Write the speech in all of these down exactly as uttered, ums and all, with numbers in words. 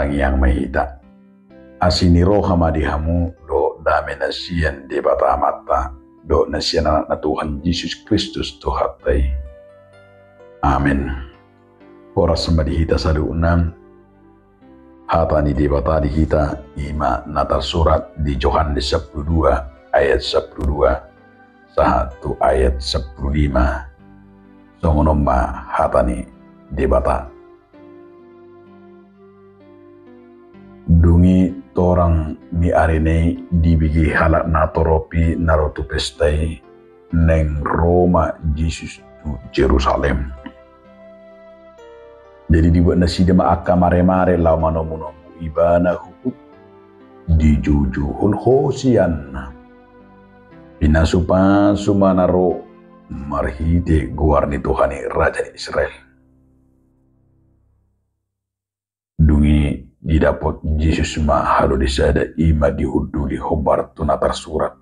Tangiang ma hita. Asi ni roha ma di hamu dohot dame na sian Debata Amanta dohot na sian Anakna Tuhan Jesus Kristus Tuhanta i. Amen. Horas ma di hita saluhutna. Hata ni Debata di hita i ma na tarsurat di Johannes sampulu dua ayat sampulu dua sahat tu ayat sampulu lima. Songon on ma hata ni Debata. Dung i torang ni ari na i dibege halak natorop i na ro tu pesta i, naeng ro ma Jesus tu Jerusalem. Jadi dibuat nasida ma angka maremare laho manomunomu Ibana huhut dijujuhon Hosianna. Pinasupasu ma na ro marhite goar ni Tuhan i, Raja ni Israel. Dung i didapot Jesus ma halode sada, i ma dihunduli hombar tu na tarsurat: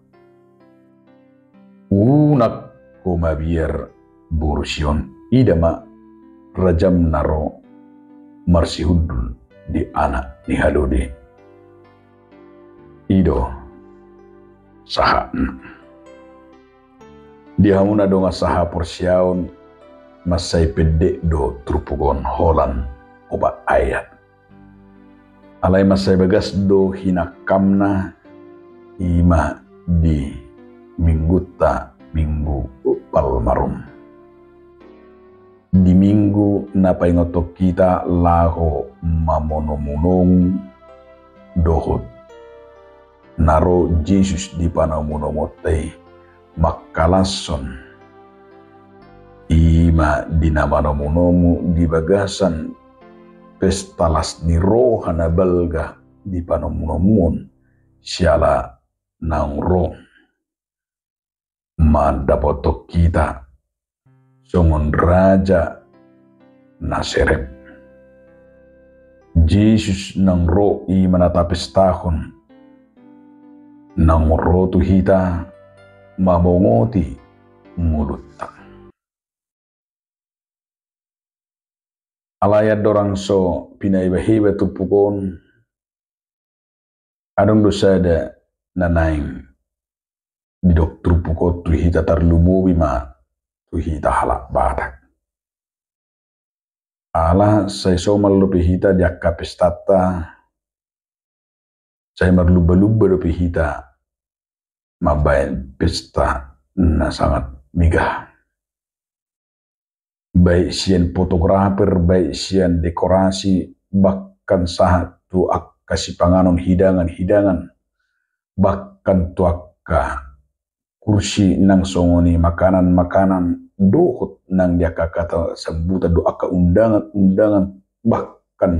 Unang ho mabiar, boru Sion, ida ma rajam na ro marsihundul di anak ni halode. I do sahatna. Di hamu na dongan sahaporseaon, mansai pendek do turpuk on, holan opat ayat. Alai mansai bagas do hinangkamna, i ma di minggunta Minggu Palmarum. Di minggu na paingothon hita laho mamonomunomu dohot na ro Jesus di panomunomuonta i mangkalashon, i ma di na manomunomu di bagasan pesta las ni roha na balga di panomunomuon, siala naung ro mandapothon hita songon raja na serep. Jesus naung ro, i ma na tapestahon, naung ro tu hita mamongoti ngolunta. Alai andorang so pinahebaheba turpuk on, adong do sada na naeng didok turpuk on tu hita, tarlumobi ma tu hita halak Batak. Ala sai somal dope hita di angka pestanta, sai marlumba-lumba dope hita mambahen pesta na sangat megah. Baik sian fotografer, baik sian dekorasi, bahkan sahat tu angka sipanganon, hidangan-hidangan, bahkan tu angka kursi nang songon i makanan-makanan, dohot nang di angka kata sambutan dohot angka undangan-undangan, bahkan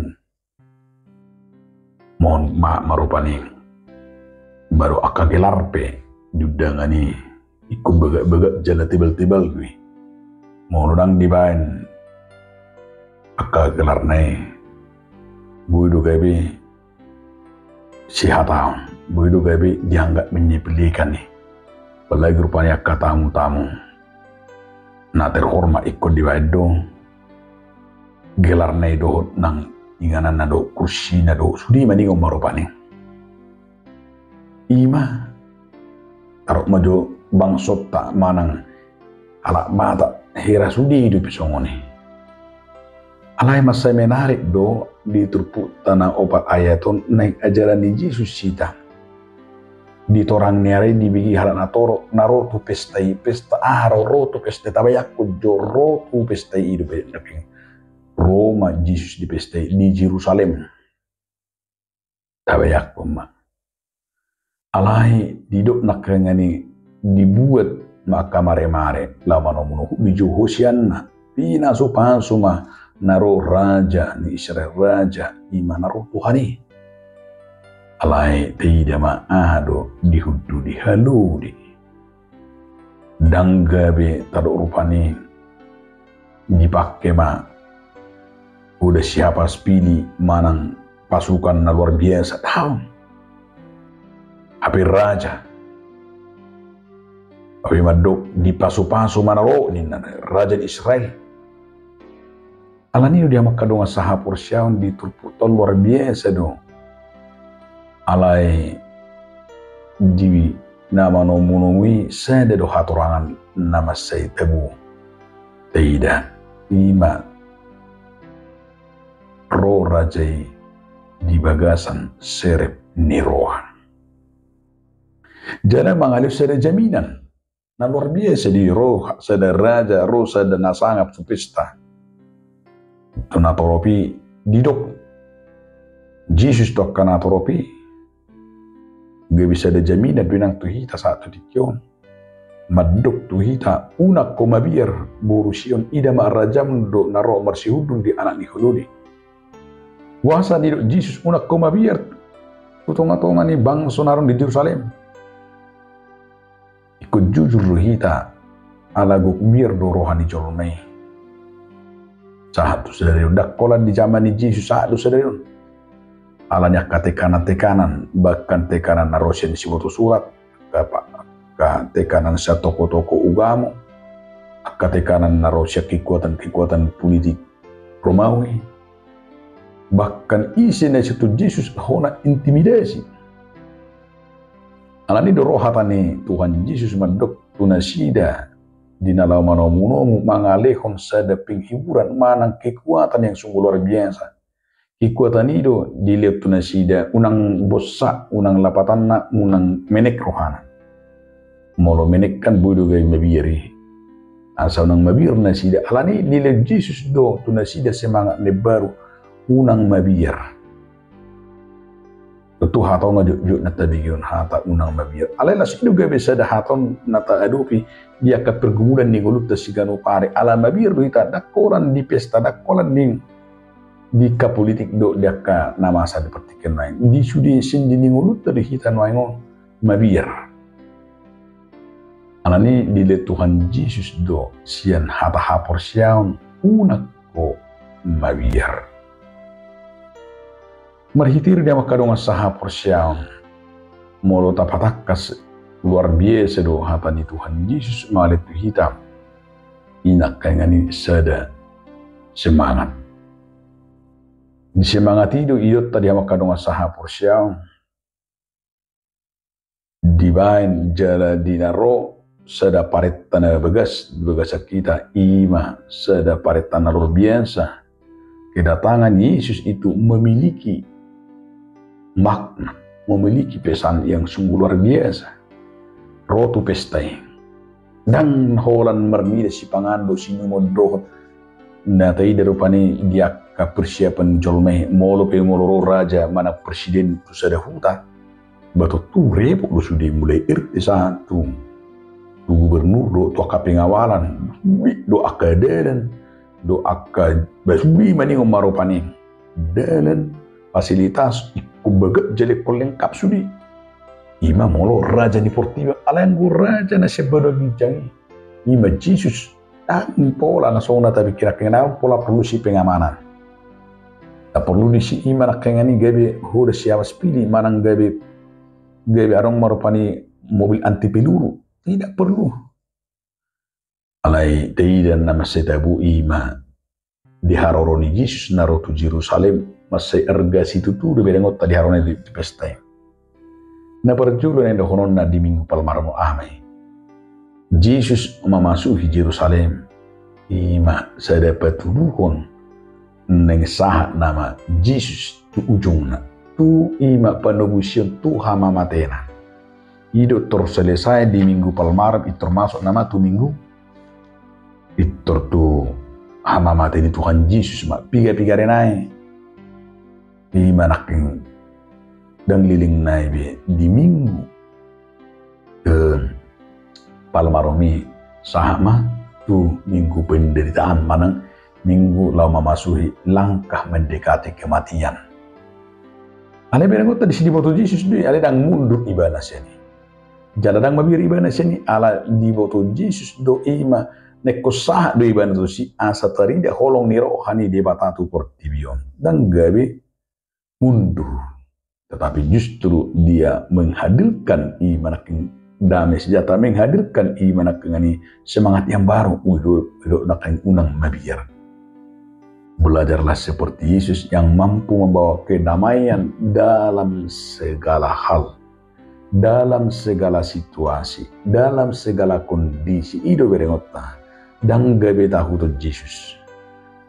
mohon maaf ma rupani, baru angka gelar pe di undangan i ingkon bagak-bagak jala tebal-tebal do i. Molo ndang dibahen angka gelarna i, boi do gabe sihataon, boi do gabe dianggap menyepelekan i. Apalagi rupani angka tamu-tamu na terhormat ingkon dibahen do gelarna i dohot nang ingananna dohot kursina dohot sude ma ningon ma rupani. I ma tarop ma jo bangsonta manang halak Batak, hera sude dope songon i. Alai mansai menarik do di turpukta na opat ayat on naeng ajaran ni Jesus hita. Di torang ni ari dibege halak natorop na ro tu pesta i, pesta aha ro, ro tu pesta i, tabayangkon jo ro tu pesta i, i dope na pe ro ma Jesus di pesta i di Jerusalem. Tabayangkon ma. Alai didok nangkaningan i dibuat ma angka maremare laho manomunomu, dijou Hosianna, pinasupasu ma na ro raja ni Israel, raja i ma na ro Tuhan i. Alai taida ma aha do dihunduli halode. Ndang gabe tadok rupani dipake ma uda siapa spidi manang pasukan na luar biasa, daong. Hape raja. Hape mandok dipasupasu ma na ro ninna, raja ni Israel. Alani do di hamu angka dongan sahaporseaon, di turpukta on luar biasa do. Alai di na manomunomu i sada do hatorangan na mansai tabo taida, i ma ro raja i di bagasan serep ni roha. Jala mangalehon sada jaminan na luar biasa do i, ro sada raja, ro sada na sangap tu pesta. Tu natorop i didok Jesus tu angka natorop i, gabe sada jaminan do i nang tu hita sahat tu tingki on. Mandok tu hita, unang ho mabiar boru Sion, ida ma rajam dohot na ro marsihundul di anak ni holodi. Boasa didok Jesus unang ho mabiar tu tongatonga ni bangso na adong di Jerusalem? Ingkon jujur do hita, ala gok biar do roha ni jolma i sahat tu sadari on. Ndang holan di jaman ni Jesus sahat do sadari on. Alani angka tekanantekanan, bahkan tekanan na ro sian siboto surat, angka tekanan sian tokotokoh ugamo, angka tekanan na ro sian kekuatan-kekuatan politik Romawi, bahkan ise na sian tu Jesus hona intimidasi. Alani do ro hata ni Tuhan Jesus mandok tu nasida di na laho manomunomu mangalehon sada penghiburan manang kekuatan yang sungguh luar biasa. Kekuatan i do dilehon tu nasida, unang bossa, unang lapatanna, unang menek rohana. Molo menek kan boi do gabe mabiar i. Asa unang mabiar nasida, alani dilehon Jesus do tu nasida semangat na imbaru, unang mabiar. Tontu hata on ma jotjot na tabege on, hata unang mabiar. Alai laos i do gabe sada hata on na taadopi di angka pergumulan ni ngolunta siganup ari. Ala mabiar do hita, ndang holan di pesta, ndang holan di di angka politik dohot di angka na masa di partingkian nuaeng. Di sude sendi ni ngolunta do hita nuaeng on mabiar. Alani dilehon Tuhan Jesus do sian hata haporseaon, unang ho mabiar. Marhite i do di hamu angka dongan sahaporseaon, molo tapatangkas, luar biasa do hata ni Tuhan Jesus mangalehon tu hita. I nangkaningan i sada semangat. Di semangat i do idaonta di hamu angka dongan sahaporseaon, dibaen jala di na ro sada parenta na bagas di bagasan hita, i ma sada parenta na luar biasa. Kedatangan Yesus itu memiliki makna, memiliki pesan yang sungguh luar biasa. Ro tu pesta i, ndang holan marnida sipanganon dohot sinumon dohot na taida rupani di angka persiapan jolma i. Molo pe molo ro raja manang presiden tu sada huta, ba tontu repot do sude, mulai R T sahat tu, tu gubernur dohot tu angka pengawalan, suit do angka dalan, dohot angka, ba sude maningon ma rupani dalan, fasilitas, ingkon bagak jala ingkon lengkap sude. I ma molo raja ni portibi on. Alai anggo raja na sian banua ginjang i, i ma Jesus, ndang pola na songon na tapikirhon, ndang pola porlu disi pengamanan. Ndang porlu disi i ma nangkaningan i gabe holan si awas pilih manang gabe, gabe adong ma rupani mobil anti peluru. Tidak perlu. Alai taida na mansai tabo i ma di haroro ni Jesus na ro tu Jerusalem, mansai arga situtu do berengonta di harorona di pesta i. Na parjolo na nidokhononna di Minggu Palmarum aha ma i? Jesus mamasuhi Jerusalem, i ma sada patuduhon naeng sahat nama Jesus tu ujungna, tu i ma panobusion tu hamamatena. I do tor selesai di Minggu Palmarum, pintor masuk nama tu Minggu, pintor tu hamamate ni Tuhan Jesus ma piga-piga ari nai. I ma nangkin ndang leleng nai be di Minggu, eh, Palmarum i sahat ma tu Minggu Penderitaan manang Minggu laho mamasuhi langkah mendekati kematian. Alai berengonta disi diboto Jesus do i, alai ndang mundur ibana sian i. Jala ndang mabiar ibana sian i, ala diboto Jesus do i ma na ingkon sahat do ibana tusi asa tarida holong ni roha ni Debata tu portibi on. Ndang gabe mundur. Tetapi justru dia menghadirkan i ma nangkin damai sejahtera, menghadirkan i ma nangkin semangat yang baru, udo, udo nangkin unang mabiar. Belajarlah seperti Yesus yang mampu membawa kedamaian dalam segala hal, dalam segala situasi, dalam segala kondisi. I do berengonta, ndang gabe tahuton Jesus.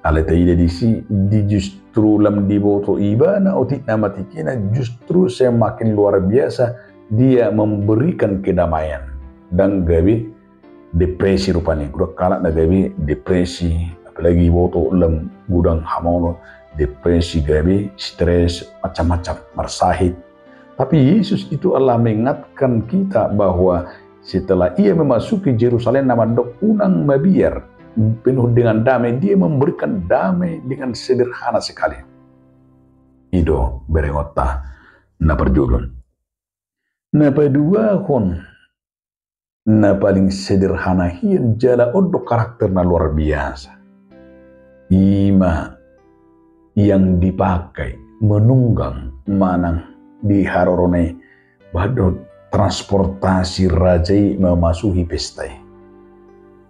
Alai taida disi, di justru lam diboto ibana otik na mati kena, justru semakin luar biasa dia memberikan kedamaian. Ndang gabe depresi rupani. Godang halak na gabe depresi, apalagi boto lam godang hamolo, depresi, gabe stres, macam-macam, marsahit. Tapi Yesus itu Allah mengingatkan kita bahwa setelah ia memasuki Jerusalem na mandok unang mabiar, penuh dengan damai, dia memberikan damai dengan sederhana sekali. I do berengonta na parjolo. Na paduahon, na paling sederhana hian jala on do karakter na luar biasa. I ma yang dipakai menunggang manang di haroro ni badan transportasi raja i memasuki pesta i.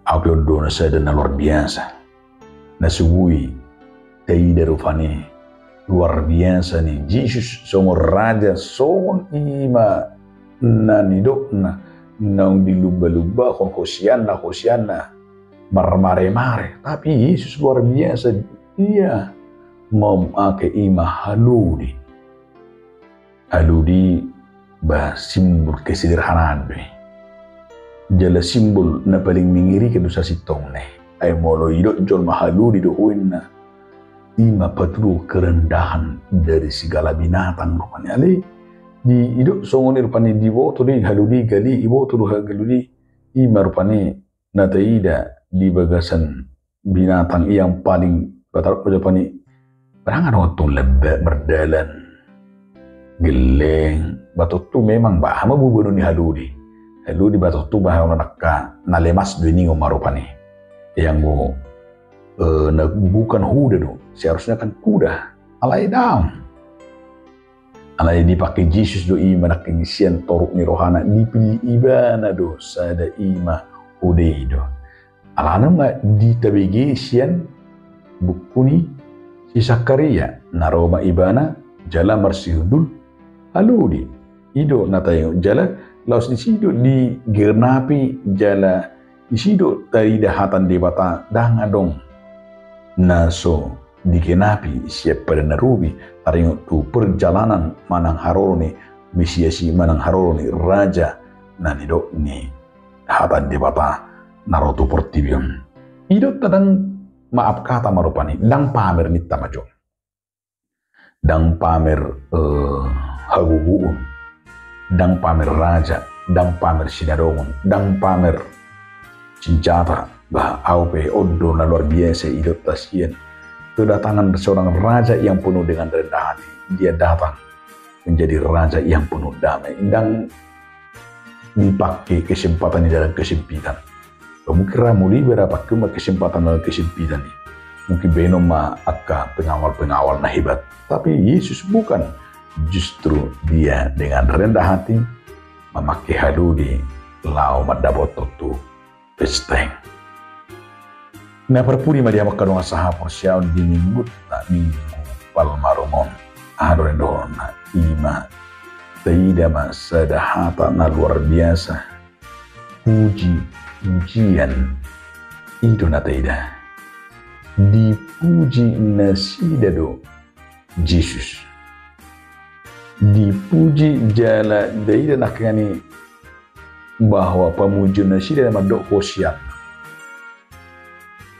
Ape on do na sada na luar biasa. Na so boi taida rupani luar biasa ni Jesus songon raja, songon i ma na nidokna naung dilumba-lumbahon Hosianna, Hosianna, marmare-mare. Tapi Jesus luar biasa, ia mamake i ma halodi. Halodi ba simbol kesederhanaan do i. Jala simbol na paling mengerikan do sasintongna i. Ai molo idok jolma halodi do ho inna, i ma patuduhon kerendahan dari segala binatang rupani. Alai di idok songon i rupani, diboto do i halodi, gali, iboto do halodi. I ma rupani na taida di bagasan binatang yang paling patarok ma jopani. Barang adong tong lamba mardalan, gelleng, ba tontu memang baha ma bubanon ni halodi. Halodi ba tontu baha on angka na lemas do i, ningon ma rupani. Ianggo, eh, na bukan kuda do, seharusnya kan kuda. Alai daong. Alai dipake Jesus do i ma nangkin sian toruk ni rohana, dipillit ibana do sada i ma kuda i do. Alana ma ditabege sian buku ni si Sakaria, na ro ma ibana jala marsihundul halodi. I do na taingot, jala laos disi do digenapi jala disi do taida hata ni Debata, ndang adong na so digenapi sian padan na robi, taringot tu perjalanan manang haroro ni Mesias i, manang haroro ni raja na nidok ni hata ni Debata na ro tu portibi on. Idok ndang maaf kata ma rupani, ndang pamer ninta ma jo. Ndang pamer, eh, hagogoon, ndang pamer raja, ndang pamer sinadongon, ndang pamer sinjata. Bah, au pe on do na luar biasa idokta sian kedatangan seorang raja yang penuh dengan rendah hati. Dia datang menjadi raja yang penuh damai. Ndang dipake kesempatan i dalam kesempitan. Mungkin ra molo iba ra pake ma kesempatan dalam kesempitan i, mungkin bahenon ma angka pengawal-pengawal na hebat. Tapi Yesus bukan, justru dia dengan rendah hati mamake halodi laho mandapothon tu pesta i. Na parpudi ma di hamu angka dongan sahaporseaon di Minggunta, Minggu Palmarum on. Aha do na nidokhononna? I ma taida ma sada hata na luar biasa. Puji, pujian. I do na taida. Dipuji nasida do Jesus. Dipuji jala taida nangkiningan i bahwa pamujion nasida na mandok Hosianna.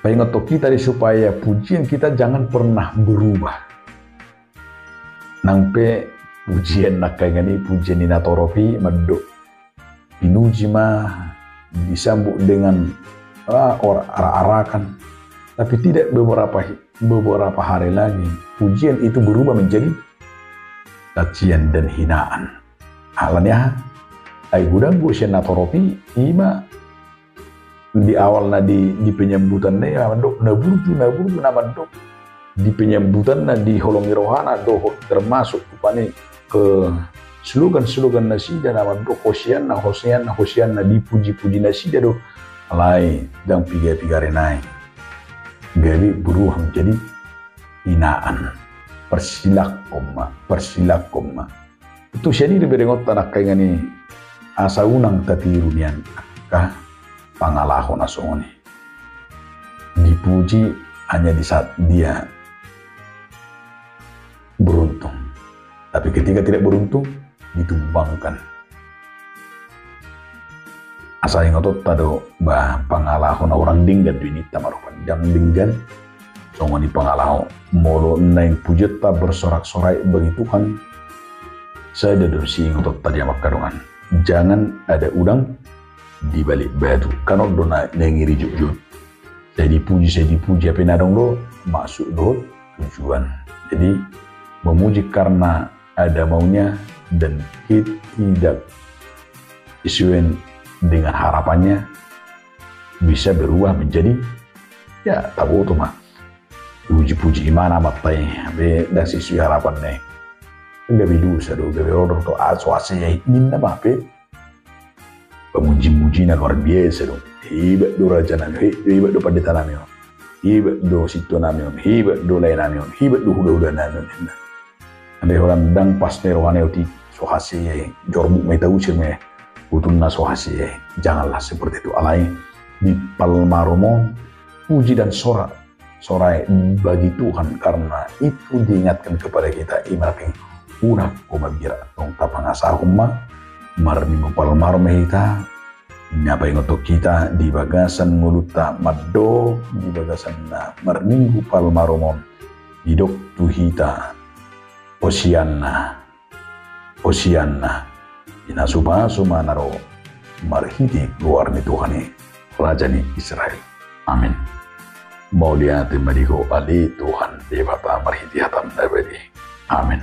Paingothon hita do i supaya pujian kita jangan pernah berubah. Nang pe pujian nangkiningan i, pujian ni natorop i mandok, pinuji ma, disambut dengan, ah, or-, arak-arakan. Tapi tidak beberapa hi-, beberapa hari lagi, pujian itu berubah menjadi cacian dan hinaan. Alani aha? Ai godang do sian natorop i, i ma di awalna di, di penyambutanna i, na mandok, na burju, na burju, na mandok. Di penyambutanna, di holong ni rohana dohot termasuk rupani, eh, slogan-slogan nasida na mandok Hosianna, Hosianna, Hosianna, dipuji-puji nasida do. Alai ndang piga-piga ari nai gabe berubah menjadi hinaan. Persilangkon ma, persilangkon ma. Tu sian i do berengonta nangkaningan i asa unang tatiru nian angka pangalaho na songon i. Dipuji hanya di saat dia beruntung. Tapi ketika tidak beruntung, ditumbangkan. Asa ingotonta do, ba pangalaho na hurang denggan do i ninta ma rupa, ndang denggan songon i pangalaho. Molo naeng pujionta bersorak-sorai bagi Tuhan, sada do siingotonta di amang haduan. Jangan ada udang di balik batu. Kan on do na naeng irijut-jut. Sai dipuji, sai dipuji, hape na adong do maksud dohot tujuan. Jadi, memuji karena ada maunya dan tidak sesuai dengan harapannya bisa berubah menjadi, ya, taboto ma. Puji-puji imana matai, be ndang sesuai harapan ne. Gabe dosa do, gabe odor do, ah, so hasea i, ninna ma pe. Pamuji-muji na luar biasa do. Hebat do raja nami, he-, hebat do pandita nami on. Hebat do sintua nami on, hebat do lae nami on, hebat do hula-hula nami on, ninna. Andai holan ndang pas ni roha ni otik, so hasea i, jorbut ma i, tausir ma i. Butuhna so hasea i, janganlah seperti itu. Alai di palmarom on, puji dan sorak, sorai bagi Tuhan, karena itu diingatkan kepada kita, i marhite unang ho mabiar. Tong tapangasahon ma, marminggu palmarom ma hita, na paingothon hita di bagasan ngolunta mandok, di bagasan na marminggu palmarom on, didok tu hita, Hosianna, Hosianna, pinasu-pasu ma na ro marhite goar ni Tuhan i, Raja ni Israel. Amin. Mauliate ma di Ho ale Tuhan Debata marhite hataM na badia i. Amin.